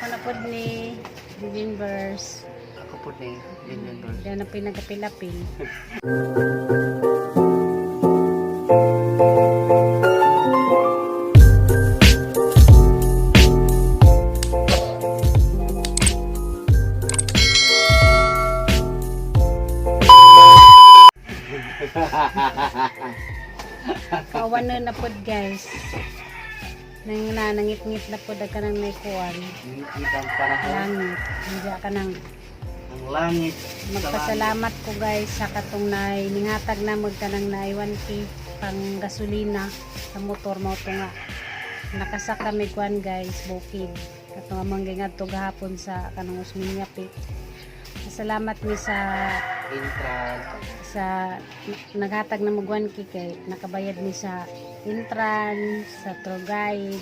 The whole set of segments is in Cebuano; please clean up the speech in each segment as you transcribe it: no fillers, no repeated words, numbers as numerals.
Ako na pod ni Universe. Ako po ni Union Verse. Diyan na pinagapilapil. Kawan na na pod, guys. Nang nanangit-ngit na pod ka ng may kuwan. Ngit ang panahon. Langit. Hindi ka nang Ang langit. Magpasalamat ko, guys, sa katong nay ningatag na magkanang nay 1K pang gasolina sa motor mo to nga nakasaka mi kuan, guys, bukid katong among gingadto gahapon sa kanang Osmeña Peak. Salamat mi sa Intran. sa naghatag na mag 1K kay nakabayad mi sa intran, sa tour guide,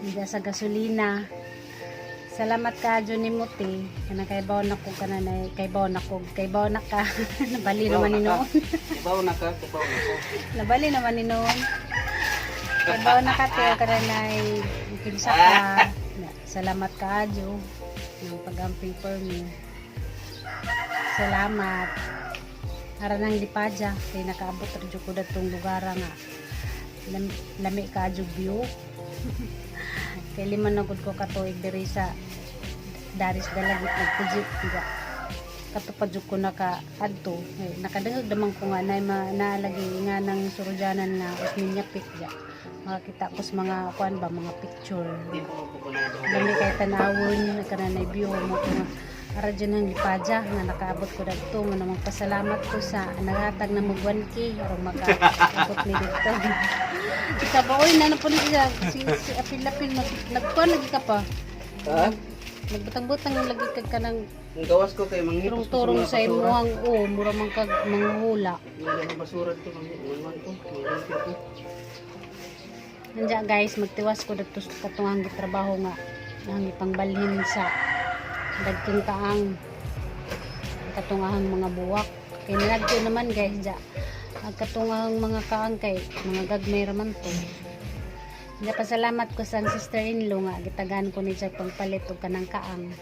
hindi sa gasolina. Salamat ka ni Muti. Kana kay baw na ko kana na kay baw na ko kay baw na ka. Nabali naman ni noon. Ibaw na ka, ibaw na ka. Nabali naman ni noon. Kay baw na ka te kana na kinsa ka. Salamat ka adyo ng pagamping for me. Salamat. Ara nang lipadya kay nakaabot ra jud ko datong lugar nga lami ka adyo view. Kay lima na gud ko katuig diri sa Daris Dalagit nagpuji diba. Kato pa jud ko naka adto eh, nakadungog naman ko nga nay ma, naalagi nga ng surudyanan nga Osmeña Peak ja. Makakita ko sa mga kuan ba mga picture. Hindi po ko na Lami kay tanawon kananay view mo ko nga ara dyan ang lipadya nga nakaabot ko dagto mo namang pasalamat ko sa naghatag na mag 1K aron makaabot mi dito. Isa ba oy na po ni siya si apil-apil mag nagkuan lagi ka pa. Ha? Nagbutang-butang lagi ka kanang Ang gawas ko kay manghipos ko turong-turong mga sa basura. imuhang o mura man kag manghula. Mga basura dito, manguan ko, manghipos ko. Nandiya, guys, magtiwas ko dagto sa katong gitrabaho nga ang ipangbalhin sa dagtong kaang katong ahang mga buwak. Kay nilagto naman, guys, ja. Ang katong ahang mga kaang kay mga gagmay raman to. Nga pasalamat ko sa sister-in-law nga gitagaan ko ni siya pangpalit og kanang kaang.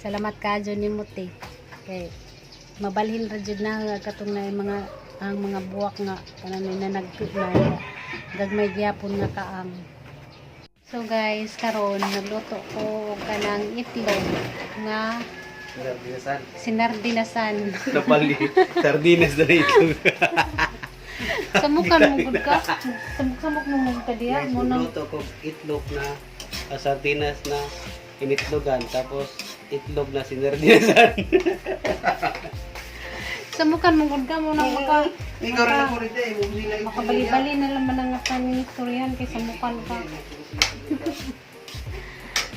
Salamat ka ni Muti. Kay mabalhin ra jud na nga katong na mga ang mga buwak nga kanang nanagpi na gagmay gyapon nga kaang. So guys, karon nagluto ko og kanang itlog nga Sardinasan. sinardinasan. Napali. Sardinas na ito. Samukan mo gud ka. Samok-samok mo gud ka diya Guys, mo nang nagluto ko itlog na sardinas na initlogan tapos itlog na sinardinasan. Samukan mo gud ka mo nang maka Ikaw rin ako rin eh. makabali-bali na lang man ang kaning istoryahan kay samukan ka.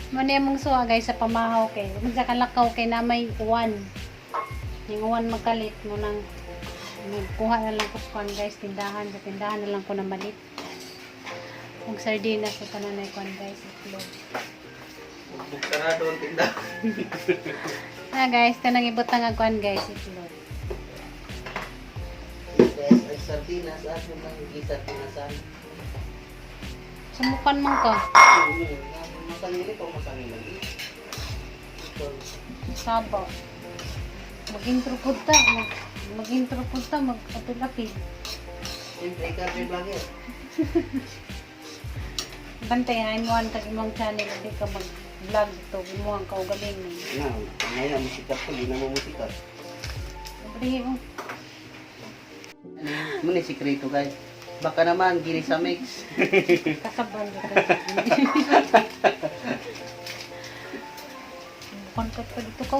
Muna mong suwa, guys, sa pamahaw kay. Sa kalakaw kay na may uwan. Yung uwan magkalit mo nang nagkuha na lang ko sa kuwan, guys, tindahan. Sa tindahan na lang ko na malit. Kung sardinas sa tanan na kuwan, guys, itlog. Sarado ang tindahan. Ah guys, tanang ibutang ang kuwan, guys, itlog. Guys, ay sardinas at yung mga gisardinasan. Samukan man ka. Masangili ko, masangili. Ito. Saba. Mag-intro po ta. Mag-intro po ta. Mag-apil-apil. Siyempre, ikaw rin vlogger. Bantay, imuhan ka imong channel. Hindi ka mag-vlog ito. Imuhan ka ugaling. Na, ngayon, musikat ko, di na mo musikat. Abrihi mo. Muna sikreto, guys. Baka naman, gini sa mix. Kasabal ka. Bukon ka pa dito ko.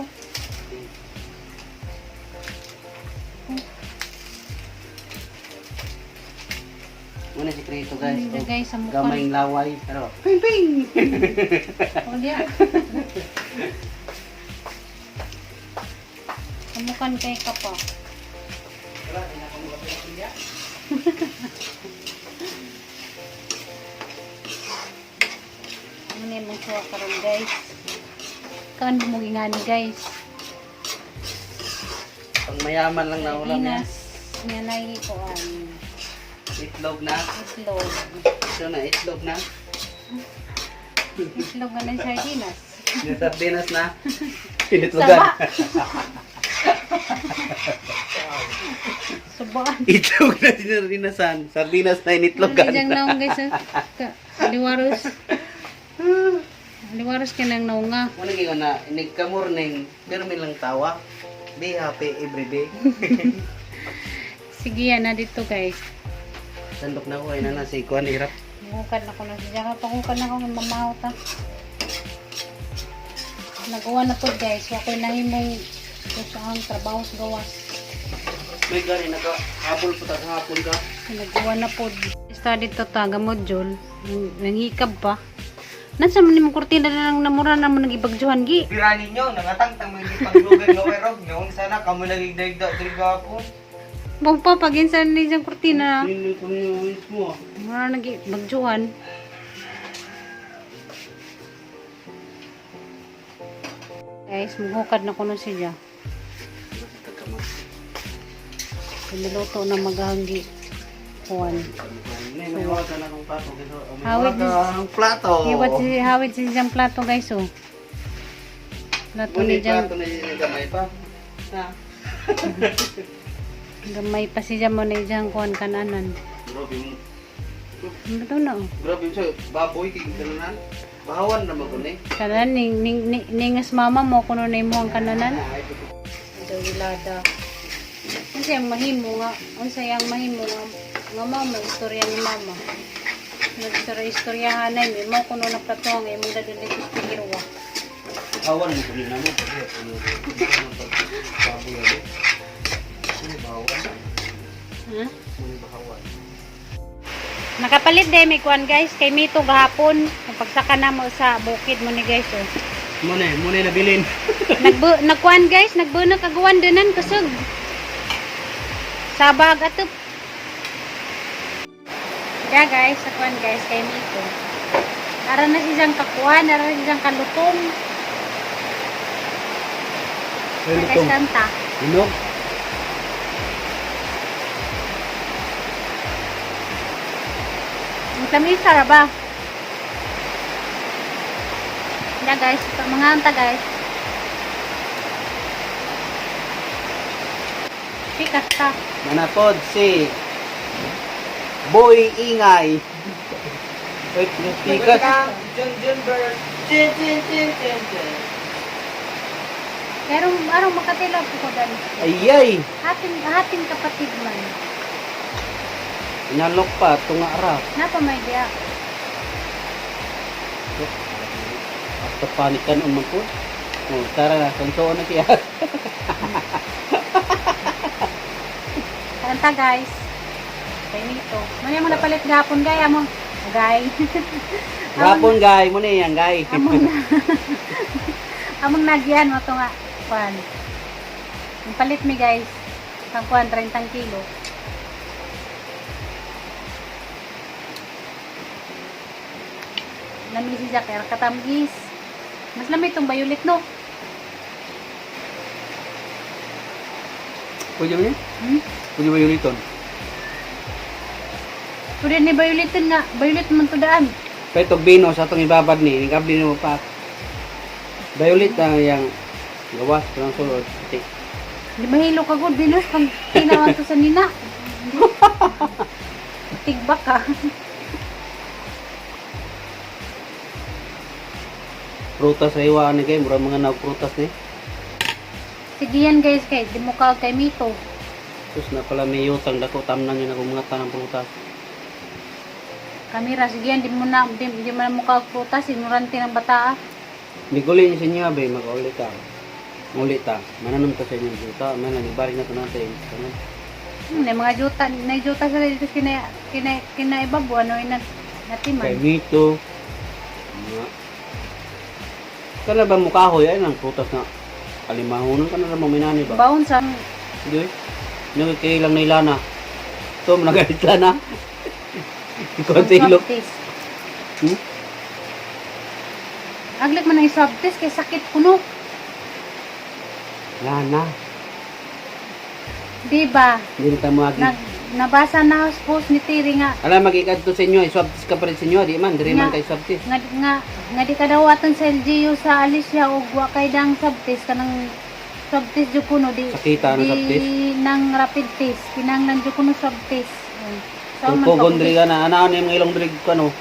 Muna sikreto, guys. Hindi, guys, sa mukha. Gamayng laway. Pero, ping ping! O diya. Samukan kay ka pa. Wala, di na kami kapila. Ano na yung suwa karon, guys. Kaan mo gingani, guys. Pang mayaman lang na ulam yan. Sardinas nga naikuan. Itlog na. Itlog. Ito na, itlog na. Itlog nga ng sardinas. Yung sardinas na initlogan. Saba. Subaan. Itlog na sinardinasan. Sardinas na initlogan. Ano naong, guys, ah. Liwaros. Liwaros ka nang naunga. Muna kayo na, inig ka morning, pero lang tawa. Be happy every day. Sige yan na dito, guys. Sandok na ko, ay na si Kuan, hirap. Bukad na ko na siya. Pagukad na ko ng mamaw ta. Nagawa na po, guys. Wa ko'y nahimong kung trabaho sa gawas. May gani, naka-habol po ta sa hapon ka. Nagawa na po. Study to taga module. Nanghikab pa. Nasa man nimong kurtina na lang namura na mo nagibagjuhan gi. Pira ninyo, nangatangtang mo hindi paglugay nga werog. Noong sana, kamo nagigdaigda diri gapon. Bang pa paginsan ni siyang kurtina. Hindi ko niyo mo. Mura nagibagjuhan. Guys, muhukad na kuno siya. Niluto na maghanggi. Kuan. May waga na akong plato. May Hawid waga ang plato. Hiwat si hawid si siyang plato, guys, oh. Plato ni Muna siyang plato na yung gamay pa. Ha? gamay pa siya mo na siyang kuan kananan. Grabe mo. Ano to na, oh. Grabe mo. Baboy kay kananan. Bahawan na maguni. Kanan ning ning ningas mama mo kuno na imo ang kananan. Dawilada. Unsa yang mahimo nga, unsa yang mahimo nga nga mama istorya ni mama. Nagstorya istoryahanay mi mo kuno na plato ang imong dadon dito sa Figueroa. Bahawan mo kunin na mo. Baboy ano? Muna bahawan. Ha? Muna bahawan. Nakapalit day may kuan, guys, kay Mito gahapon. Pagsaka na mo sa bukid mo ni, guys, oh. Muna, muna nabilin. Nagbu nagkuan, guys, nagbunak aguan dinan kusog. Sabag atop. Yeah, guys, sa kuan, guys, kay Mito. Ara na siyang kakuan, ara na siyang kalutong. Guys, kanta. Inog. Ang tamis ra ba? Yeah, guys, mga anta, guys. Pikas ta. Manapod si Boy Ingay. Wait, pikas. Jun Jun Bird. Chin chin chin chin chin. Pero arong makatila po ko dali. Ayay! Hatin hatin kapatid man. Inalok pa, tunga ra. Napa may diya. Hasta panikan umang po. Oh, tara na, tuntuon na siya. Kanta, guys. Kay nito. Muna mo napalit gapon gaya mo. Gay. Gapon, gay. Muna yan, gay. Among na. Among nagyan mo to nga. Kwan. Ang palit mi, guys. Ang kwan 30 kilo. Lami si Jack katamgis. Mas lami itong violet, no? Pwede ba yun? Hmm? Pwede ba yun ito? Pwede ni violetin nga. Violet man to daan. Petog bino sa atong ibabad ni, nikabli mo pa. Violet ang yang gawas ng sulod. Puti. Di mahilo ka gud binos pag tinawan to sa nina. Tigbak ka. Prutas sa iwa ni kay mura mga naog prutas ni. Sige yan, guys, kay di mo ka kay Mito. Sus na pala may yutang dako tamnan yun ako mga tanang prutas. Kamera sige yan di mo na di mo na mukha og prutas ignorante ng bata. Ah. Niguli niya sa inyo ba makauli ka. Uli ta. Mananom ta sa inyong juta. Manan ibalik na to natin. Kanon. Na mga juta, na juta sa dito kina kina kinaibabo ano ina natiman. Kay Mito. Mga. Kana ba mukahoy ay nang prutas na alimahonon kana ra mo minani ba? Baon sa Hindi. Nang kay lang na ilana. Ito, nagalit lana. Ikaw sa ilok. Swab test. Hmm? Aglik man ang swab test kay sakit kuno. Lana. Di ba? Hindi na tayo magi. Nag Nabasa na sa post ni Tiri nga Alam magikadto sa inyo, swab test ka pa rin sa inyo, di man diri man Nga. kay swab test. Nga di kadawatan sa LGU sa Alicia og wa kay dang swab test kanang swab test jud kuno di Sakita ang di swab test? nang rapid test kinahanglan jud kuno swab test. Oh. Saan man Kung pag-uli? diri ka na, ana ni mga ilong diri ka no.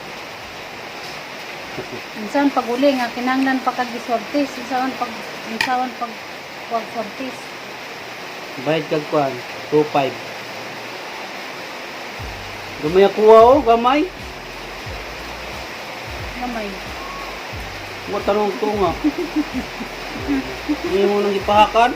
Unsaon pag uli nga kinahanglan pa kag swab test, unsaon pag wag swab test. Bayad kag kuan, 25. Gamay ako oh, gamay. Gamay. Wa tanong ko nga. Hindi mo nang gipahakan.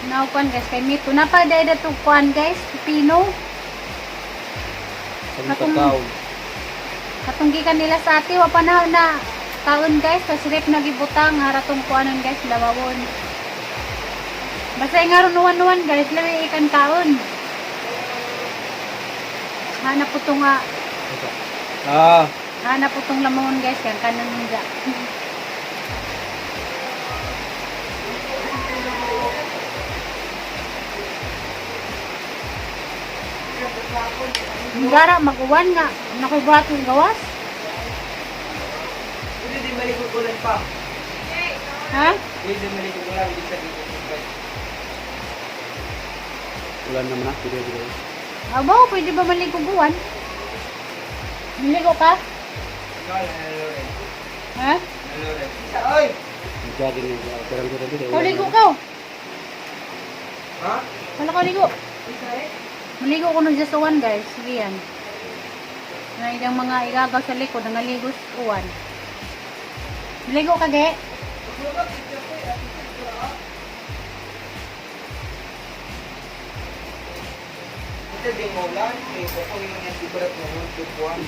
Now kuan guys kay mito napa day to kuan guys, pipino. Sa Katong- pagkaon. Katong gikan nila sa ati wa pa na na kaon guys, tas rep nagibutang haratong kuanon guys lawawon. Basta nga ron nuwan-nuwan guys, lawi ikan kaon. Hanap po tong nga, Ah, hanap po tong lamon guys, kaya kanon nila. Gara mag-uwan nga, nakubuhat ng gawas. Pwede din malikot ulan pa. Ha? Pwede din malikot ulan hindi sa dito. ulan naman na, diri diri. Aba, pwede ba maligo buwan? Maligo ka? Ikaw lang naloren. Ha? Naloren. Isa oy. Jogging na, pero diri diri. Ikaw ligo ka. Oh. Ha? Wala ka ligo. Isa eh. Maligo ko nung just uwan guys. Sige yan. Na ilang mga igagaw sa likod, nangaligo sa uwan. Maligo ka, ge? Ito din mo ulan. Kaya ko yung nagsibarat na mo tupuan.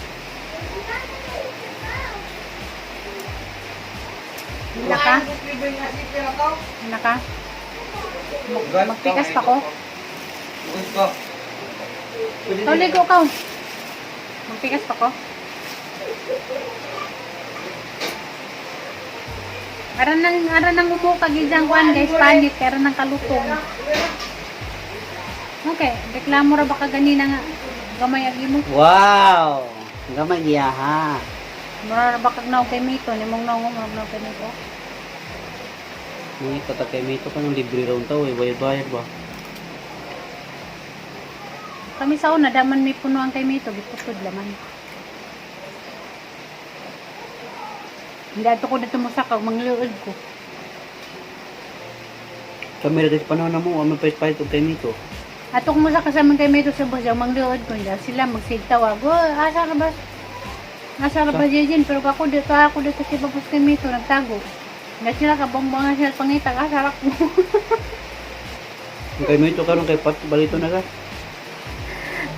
Wala ka? Wala ka? Magpikas pa ko? Bukod ko. Pwede Ikaw ligo ka. Oh. Magpikas pa ko? Aran nang umuka gijang kuan guys, panit, aran nang kalutong. Okay, reklamo ra baka ganina nga gamay agi mo. Wow! Gamay niya ha. Mura ra baka naog kay Mito, nimong naong murag naog kay Mito. Ngunit tatakay mito ka ng libre raw tao eh, bayad-bayad ba? Kami sa una daman may puno ang kay Mito, giputod laman. Hindi ato ko dito musakaw, mangliud ko. Kami rin sa panahon na mo, ang pahit-pahit og kay mito. Ato ko musaka sa mga kay Mito sa bus, ang mangliud ko nila sila magsigtawag. Oh, asa ka ba? Asa ka ba Jejin? Pero ako dito si Babos kay Mito nagtago. Hindi sila kabongbangan sila pangitag, asa ra ko. Ang kay mito karon kay pat balito na ka.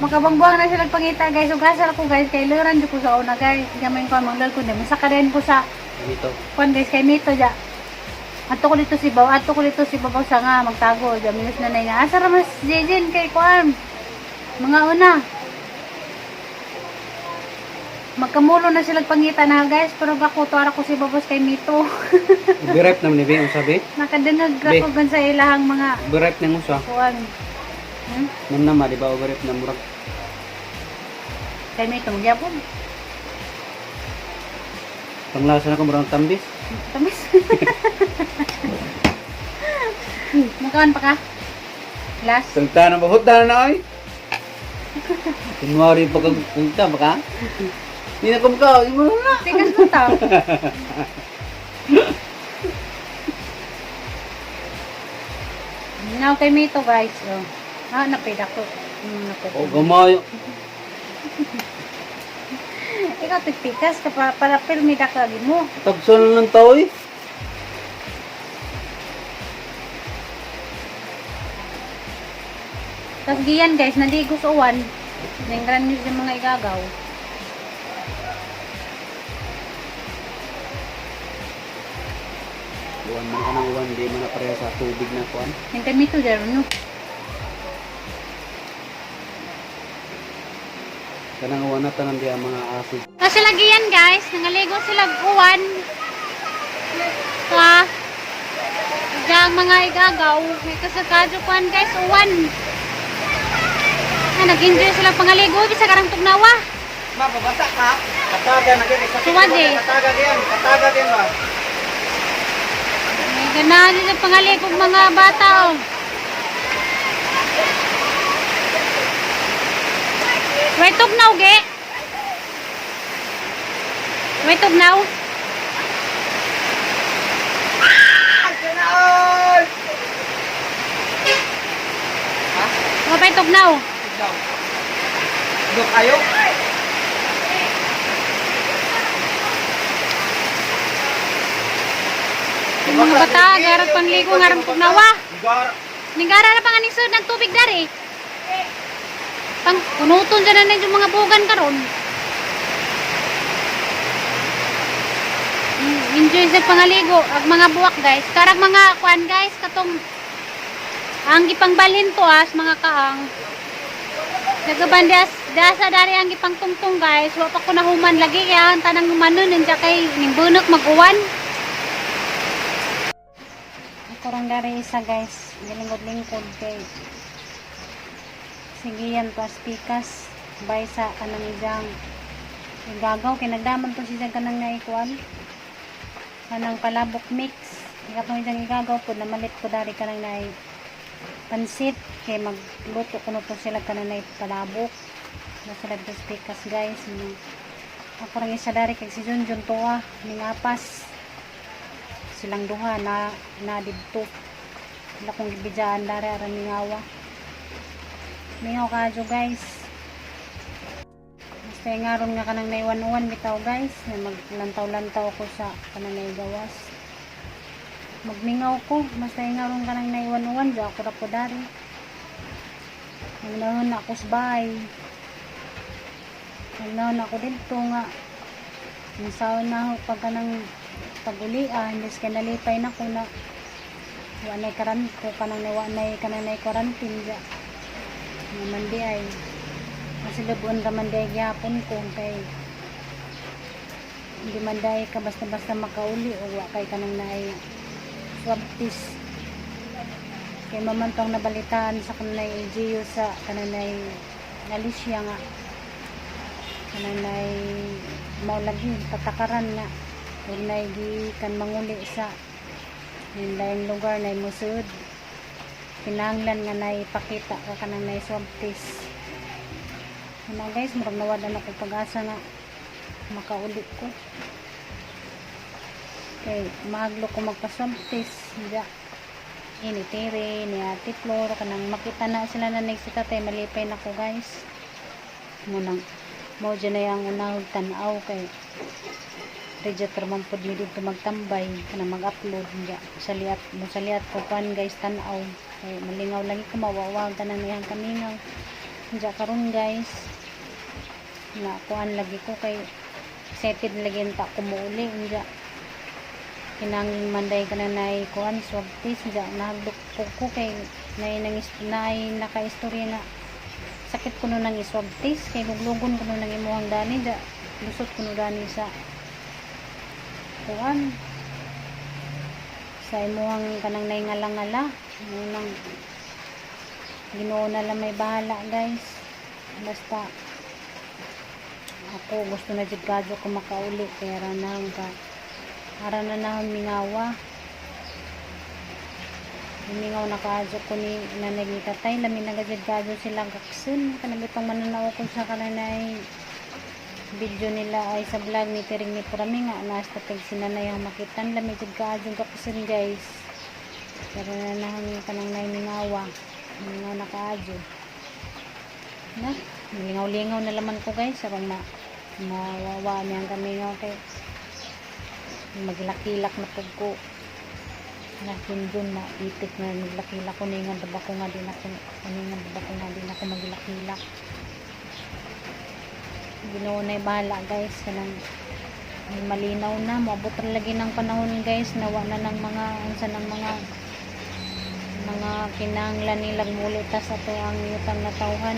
Makabangbuang na sila pangita guys. Ug asa ra ko guys kay luran jud ko sa una guys. Gamay ko ang mangliud ko di musaka din ko sa Mito. kuan guys kay Mito ja. Ato ko dito si Baw, ato ko dito si Babaw sa nga magtago. Ja minus na nga. Asa ra mas Jejin kay kuan. Mga una. Magkamulo na sila pangita na guys, pero ako tuara ko si Babos kay Mito. Birep naman ni Be, ang sabi. Nakadungag Be. ako gan sa ilahang mga Birep nang usa. kuan. Hmm? Namnama di ba overrep na murag Kay Mito magyapon. panglasa na ko murag tambis. Tamis. Magkaon pa ka? Last. Tangta na ba hutda na oy. Kunwari pa kag tangta ba ka? Hindi na kumka, mo na. Tigas mo tao. Now kay Mito guys. Oh. Ah, napida ko. Napida. Oh, gamay. Ikaw tigpikas ka pa, para pirmida ka lagi mo. Tagso na lang tao eh. Tapos giyan guys, naligo sa uwan. Nangran nyo sa mga igagaw. Uwan man ka ng uwan, di mo na pareha sa tubig na kuan. Yung kay Mito, dero no. Kanang uwan na tanan di ang mga acid. Tapos sila giyan guys, nangaligo sila uwan. Ka. Diyan ang mga igagaw. May kasakadyo kuan guys, uwan. Ah, nag-enjoy sila pangaligo. Bisa karang tugnawa. Ma, babasa ka. Kataga na gyud sakit. Suwad eh. Kataga diyan, kataga diyan ba. May ganahan sila pangaligo mga bata. Oh. May tugnaw, ge. May tugnaw. Ah, ganaon! Ha? May tugnaw. Ikaw. Dok ayo. Yung mga bata, garag pangligo, ngarang tugnawa. Gar. Ningara na pang aning sud ng tubig dari. Pang punuton dyan na yung mga bugan karon. Enjoy sa pangaligo ag mga buwak guys. Karag mga kuan guys katong ang gipangbalhin to as mga kaang. Nagabandas dasa dari ang gipangtungtong guys. Wa pa ko nahuman lagi kaya ang tanang humanon nandiya kay ning bunot mag-uwan. Ako rang dari isa guys, gilingkod-lingkod kay sige yan to as pikas bay sa kanang ijang igagaw kay nagdaman to siya kanang naikuan kanang palabok mix ikatong ijang igagaw po namalit ko dari kanang nai pansit kay magluto kuno to sila kanang nai palabok na sila dito sa pikas guys. Ako rang isa dari kay si Junjun tuwa ningapas silang duha na na didto wala kong gibidyaan dari aran mingawa mingaw kaadyo guys. Basta yung aron nga kanang naiwan-uwan bitaw guys na maglantaw-lantaw ko sa kanang naigawas magmingaw ko. Basta yung aron kanang naiwan-uwan di ako ra po dari nagnahon ako sa bahay, nagnahon ako dito nga Misaon na ako pag kanang pagulian, hindi kay nalipay na ko na wa nay karan ko kanang wa nay kanang nay quarantine ja. Naman di ay masilubon ra man di ay gyapon ko kay hindi man di ka basta-basta makauli o wa kay kanang naay swab test kay mamantong nabalitaan sa kanang LGU sa kanang Alicia nga kanang nay mao lagi patakaran na kung nay gikan manguli sa laing lugar na musud kinahanglan nga naipakita ka kanang nay swab test. Ano guys, murag nawad na ako pag-asa nga makauli ko kay mahaglo ko magpa-swab test ja ini Tere ni Ate Flor kanang makita na sila na si tatay malipay na ko guys. Munang mo dyan na yung unahog tanaw kay Rejector man pod mi dito magtambay kanang mag-upload ja saliat mo saliat ko kuan guys tanaw kay malingaw lagi ko mawawag ka na niyang kamingaw ja karon guys na kuan lagi ko kay excited lagi ta ko muuli unja kinangin manday ka na nay kuan swab test ja nahadlok ko ko kay nay nang nay nakaistorya nga sakit kuno nang iswab test kay luglugon kuno nang imuhang dani ja lusot kuno dani sa kuan sa imuhang kanang naingalangala nang Ginoo na lang may bahala guys. Basta ako gusto na jud kadyo ko makauli kay ara na ka ara na nahon mingawa mingaw na kaadyo ko ni nanay ni tatay lami na gajud kadyo sila gaksun kanang itong mananaw ko sa kananay video nila ay sa vlog ni Tiring ni Purami nga nasa tag si nanay ang makitan lami jud kaadyo gaksun guys pero na nahon kanang nay mingawa mingaw na kaadyo na lingaw-lingaw na laman ko guys sarong ma mawawa niyang kamingaw kay maglakilak na pug ko nakindon na itik na maglakilak ko ningan ba ko nga din ako ningan ba ko nga din ako maglakilak. Ginoo na bahala guys kanang malinaw na moabot ra lagi ng panahon guys nawa na ng mga unsa ng mga kinahanglan nilang muli tas ato ang yutang natawhan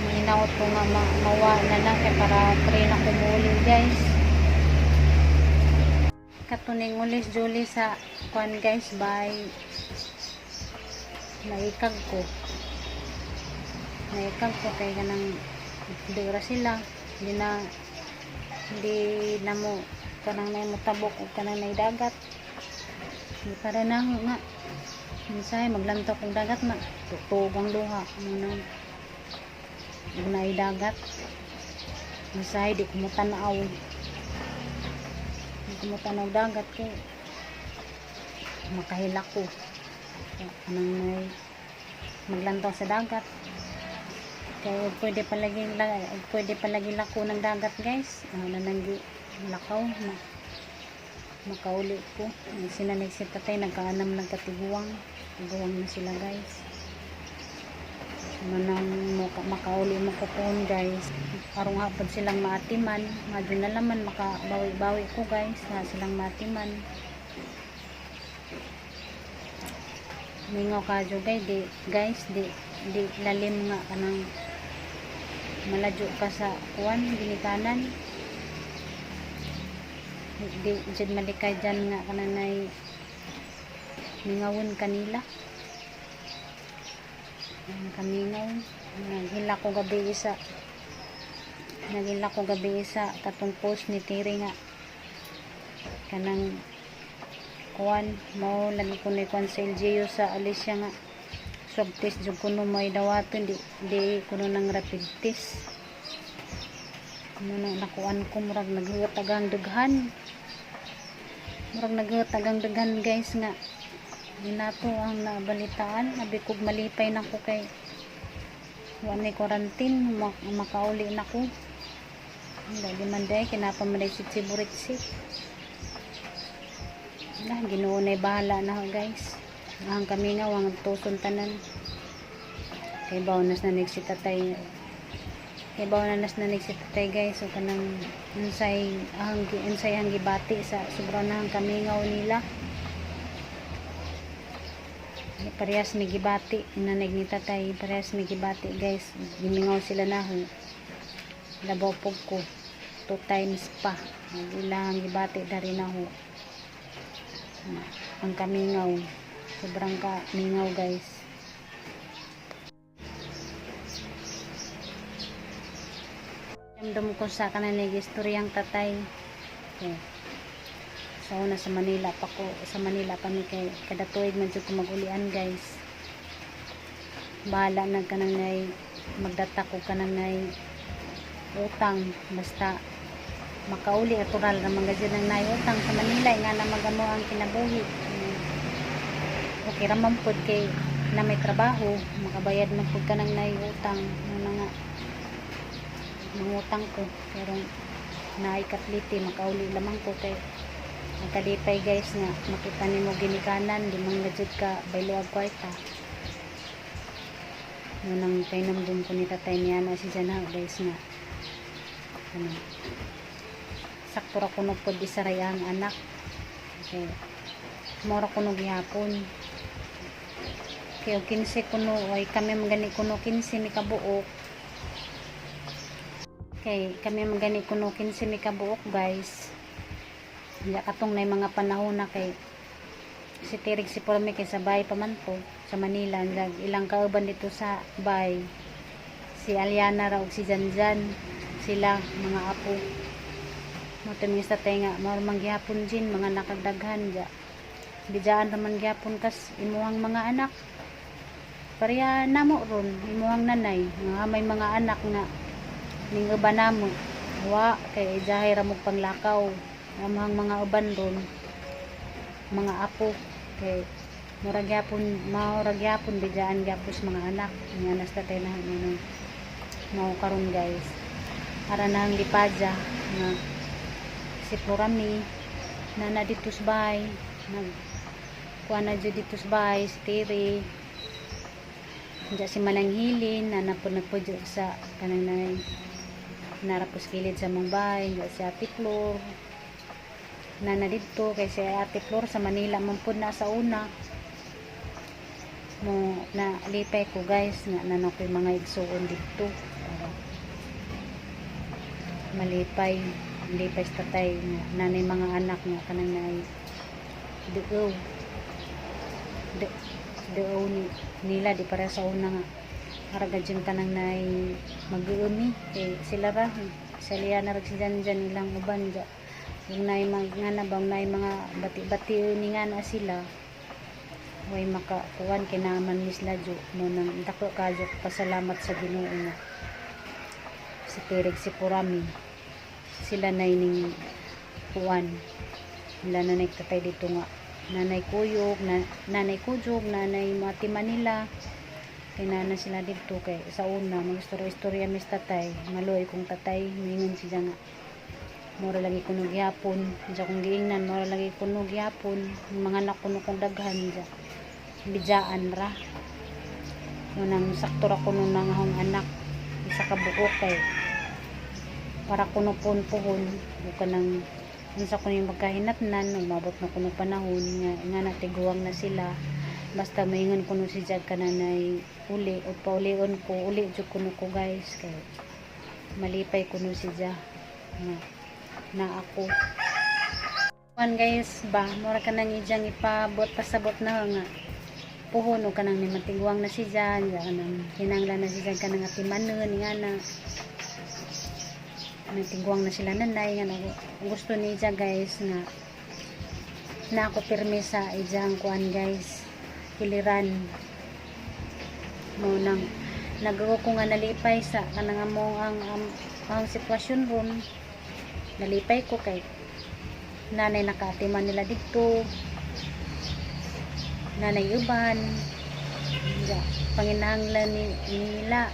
mahinaot ko nga mawa na lang kay para free na kumuli guys. Katuning ulis Julie sa kuan guys, by naikag ko. Naikag ko kay kanang di ra sila, di na mo kanang nay motabok og kanang nay dagat. Di para na nga minsay maglantaw kong dagat na tutuog ang luha ano na ug naay dagat. Minsay di ko motanaw, di ko motanaw dagat kay makahilak ko kanang may maglantaw sa dagat kay og pwede palagi lako ng dagat guys. Ano na nang lakaw na makauli ko. Sinanig si tatay, nagkaanam, nagkatiguang tiguang na sila guys. Ano nang makauli mo ko pohon guys, karong hapon silang maatiman, madyo na laman makabawi-bawi ko guys na silang maatiman. Mingaw kadyo guys, di guys, di di lalim nga kanang maladyo ka sa kuan ginikanan, di jud malikay dyan nga kanang nay mingawon kanila ang kamingaw. Naghila ko gabi isa katong post ni Tiri nga kanang kuan mao lagi ko ni kuan sa LGU sa Alicia nga swab test jud kuno may dawaton, di di kuno ng rapid test mo na nakuan ko. Murag naghuwat ang daghan, murag naghuwat ang daghan guys nga minato ang nabalitaan. Abi kog malipay na ko kay wa ni quarantine, makauli na ko. Dali man day kinapa man day si Chiburitsi na. Ginoo na bahala na ho guys. Ang kami nga wang tuson tanan kay baw nas na si tatay, kay baw na nas na si tatay guys. So kanang unsay ang gibati sa sobra na ang kamingaw nila, parehas mi gibati inanig ni tatay, parehas mi gibati guys. Gimingaw sila na ho, labaw pug ko two times pa ang ilang gibati dari na ho. Ang kamingaw, sobrang kamingaw guys. Ramdam ko sa kananig istoryang tatay. Okay. Sa una sa Manila pa ko, sa Manila pa mi kay kada tuig man jud ko magulian guys. Bahala na kanang nay magdata ko kanang nay utang, basta makauli, natural ra man gud ang nay utang sa Manila nga na magamo ang kinabuhi. Okay ra man pud kay na may trabaho, makabayad man pud kanang nay utang. Muna nga mangutang ko pero naay kapliti, makauli lamang ko kay nagkalipay guys nga makita nimo ginikanan, di man na jud ka baylo og kwarta. Nang kainamdum ko ni tatay niya na si Jana guys nga ano, sakto ra kuno pod isa ra iyang anak kay mora kuno gihapon kay og 15 kuno ay kami man gani kuno 15 mi kabuok, kay kami man gani kuno 15 mi kabuok guys. Hindi katong na mga panahon na kay si Tirig si Porme kay sa bahay pa man to sa Manila. Ilang kauban dito sa bahay si Aliana ra ug si Janjan, sila mga apo mo tumis tatay nga mao man gihapon din mga nakagdaghan ja bidjaan ra man gihapon kas imuhang mga anak, pareha namo ron imuhang nanay nga may mga anak nga ning uban namo wa kay ijahay ra mo panglakaw amang mga uban ron mga apo kay murag gyapon, murag gyapon bidjaan gyapon sa mga anak nga nas tatay na ano mao karon guys. Ara na ang lipadya nga si Florami na na dito sa bahay, nag kuha na dyan dito sa bahay si Tiri dyan, si Mananghilin na napo dyan sa kanang nay narapos kilid sa mong bahay dyan, si Ate Flor na na dito kay si Ate Flor sa Manila man pud na sa una mo. Na lipay ko guys nga nana ko'y mga igsuon dito para malipay. Hindi pa tatay nga nanay mga anak nga kanang naay duow duow ni nila di para sa una nga araga dyan kanang naay mag-uumi kay sila ra saliya na rag si Janjan ilang uban ja yung naay mga nga na bang naay mga bati-bati ni nga na sila way makakuan kay naaman ni sila jo mo nang dako kadyo pasalamat sa Ginoo nga si Tirig si Purami sila na ining kuan wala na nagtatay dito nga nanay kuyog na, nanay kuyog nanay Mati Manila kay nana sila dito kay sa una magistorya-istorya mis tatay maluoy kong tatay mingon siya nga mura lagi kuno gihapon sa kong giingnan mura lagi kuno gihapon mga anak kuno kong daghan ja bidjaan ra unang sakto ra kuno nang akong anak isa ka buok kay para kuno pun puhon o kanang unsa kuno yung magkahinatnan umabot na kuno panahon nga nga natiguang na sila basta maingon kuno si Jag kananay uli o paulion ko uli jud kuno ko guys kay malipay kuno si Ja nga na ako. Kuan guys ba mura ka nang ijang ipabot pasabot na nga puhon o kanang may matiguang na si Jan ja kanang kinanglan na si Jan kanang atimanon nga na natiguang na sila nanay nga na gusto ni Ija guys nga na ako pirmi sa ijang kuan guys kiliran mo nang nagawa ko nga nalipay sa kanang among ang sitwasyon ron nalipay ko kay nanay nakaatiman nila dito nanay uban ja panginahanglan ni nila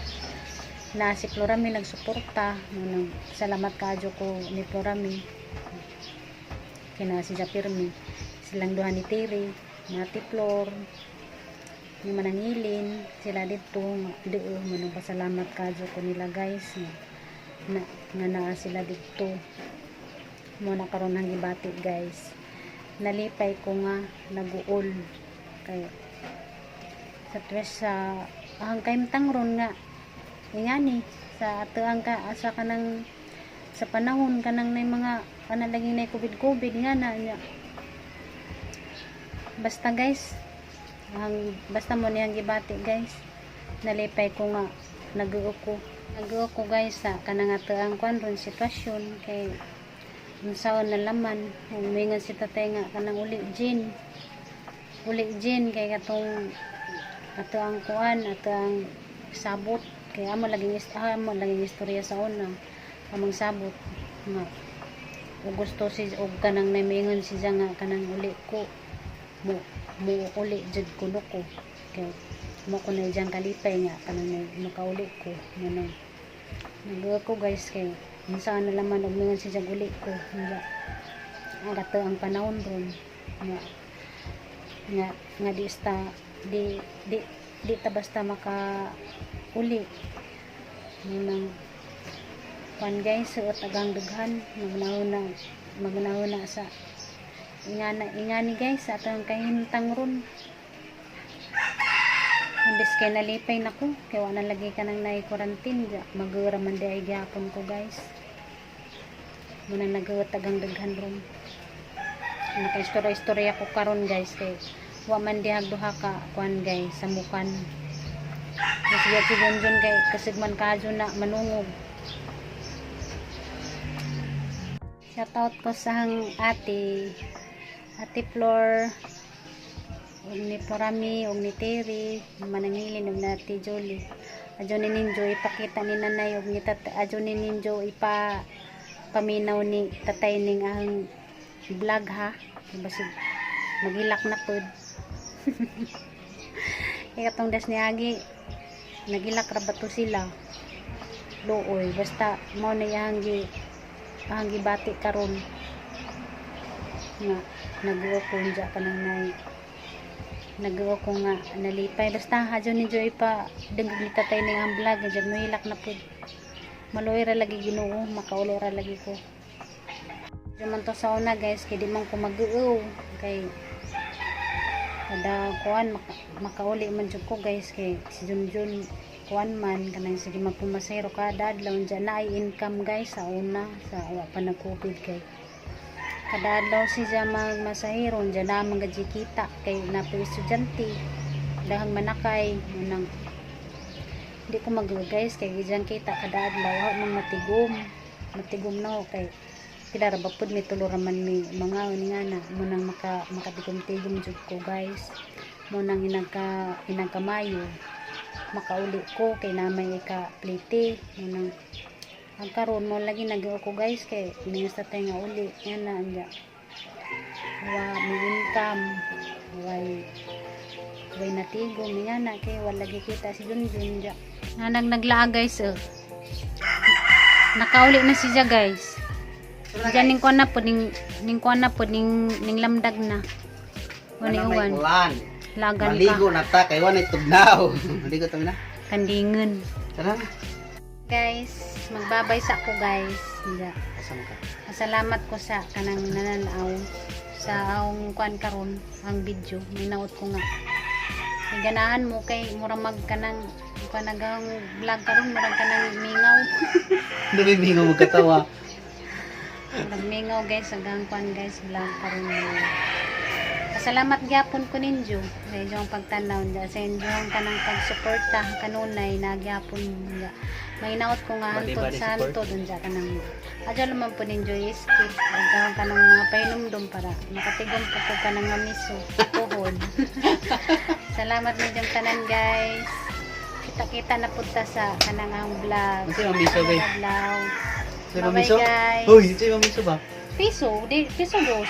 na si Florami nagsuporta nang salamat kaadyo ko ni Florami kina si Japirmi silang duha ni Terry Mati Flor ni Manangilin sila dito nga duo manong pasalamat kaadyo ko nila guys nga na, nga naa sila dito mo na karon ang gibati guys nalipay ko nga naguol kay sa tres sa ang kaimtang ron nga ingani sa atuang ka asa kanang sa panahon kanang nay mga kanang lagi nay COVID COVID nga na nya. Basta guys ang basta mo niyang gibati guys nalipay ko nga nag-uo ko nag-uo ko guys sa kanang atuang kwan ron sitwasyon kay unsaon na laman humingan si tatay nga kanang uli gin kay katong ato ang kuan ato ang sabot kay amo laging amo laging istorya sa una among sabot nga ug gusto si og kanang namiingon siya nga kanang uli ko mo mo uli jud kuno ko kay mo ko na diyang kalipay nga kanang makauli ko manong nagawa ko guys kay unsa na laman og mingon siya uli ko nga ang kato ang panahon ron nga nga nga di sta di di di ta basta maka uli nang kuan guys suot agang dughan magnahuna magnahuna sa ingana ingani guys sa atong kahimtang ron imbes kay nalipay nako kay wa na lagi ka nang naay quarantine ja magura man di ay gihapon ko guys muna nagawat agang daghan ron nakaistorya-istorya ko karon guys kay wa man dihag duha ka kuan guys samukan kasi si Junjun kay kasigman kadyo na manungog. Shoutout ko sa hang ate Ate Flor ug ni Florami ug ni Terry manangilin ug ni Ate Jolie adyo ni Ninjo ipakita ni nanay ug ni tat adyo ni Ninjo ipa paminaw ni tatay ning ang vlog ha basig magilak na pod kaya katong das ni Agi nagilak ra ba to sila luoy basta mao na iyang gi ang gibati karon nga nagawa ko dya kanang nay nagawa ko nga nalipay basta hadyo ni Joy pa dengeg ni tatay ning ang vlog dyan mahilak na pud maluoy ra lagi Ginoo makaulo ra lagi ko. Diyan man to sa una guys kay di man ko mag-uaw kay kada kuan makauli man jud ko guys kay si Junjun kuan man kanang sige magpumasero kada adlaw diyan na ay income, guys, sa una sa wa pa nag COVID kay kada adlaw siya magmasahero diyan na man gud kita kay napoy estudyante dahang manakay nang hindi ko mag, guys, kay diyan kita kada adlaw wa man matigom matigom na ho kay pila ra ba pud may tulo ra man mi mga ni nga na mo nang makatigom-tigom jud ko, guys, mo nang inagkamayo makauli ko kay na may ika plite mo nang ang karon mo lagi nag ko, guys, kay minus ta tayo nga uli yan na anja wa may income, way natigo mi nga na kay wala lagi kita si Junjun ja nanag naglaag, guys, oh. Nakauli na siya, guys. Diyan ning kuan na po ning kuan na po ning lamdag na. O ni Ano may uwan. ulan. Lagan ka. Maligo na ta kay wala tugnaw. Maligo ta na. Kandingan. Tara. Guys, magbabay sa ko, guys. Hindi. Asa man ka? Salamat ko sa kanang nananaw sa akong kuan karon ang video. Minaot ko nga. Kay ganahan mo kay mura mag kanang kuan nagang vlog karon murag kanang mingaw. Namimingaw mo katawa. Murag mingaw, guys, ang kuan, guys, vlog karon. Pasalamat gyapon ko ninyo sa inyong pagtanaw niya, sa inyong kanang pagsuporta kanunay na gyapon niya. May naot ko nga Bali, hantod bali, sa support. hantod unsa kanang adyo naman po ninyo i-skip ang kanang mga pahinumdum para makatigom po ko kanang mamiso puhon. Salamat ninyong tanan, guys. Kita-kita na punta sa kanang ang vlog. Unsa mamiso, babe? Adlaw. Unsa Bye-bye, mamiso? guys. Hoy, unsa mamiso ba? Piso, di, piso dos.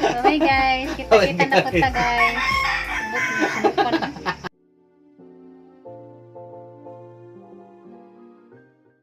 Bye, guys. Kita-kita na punta, guys. Subot mo.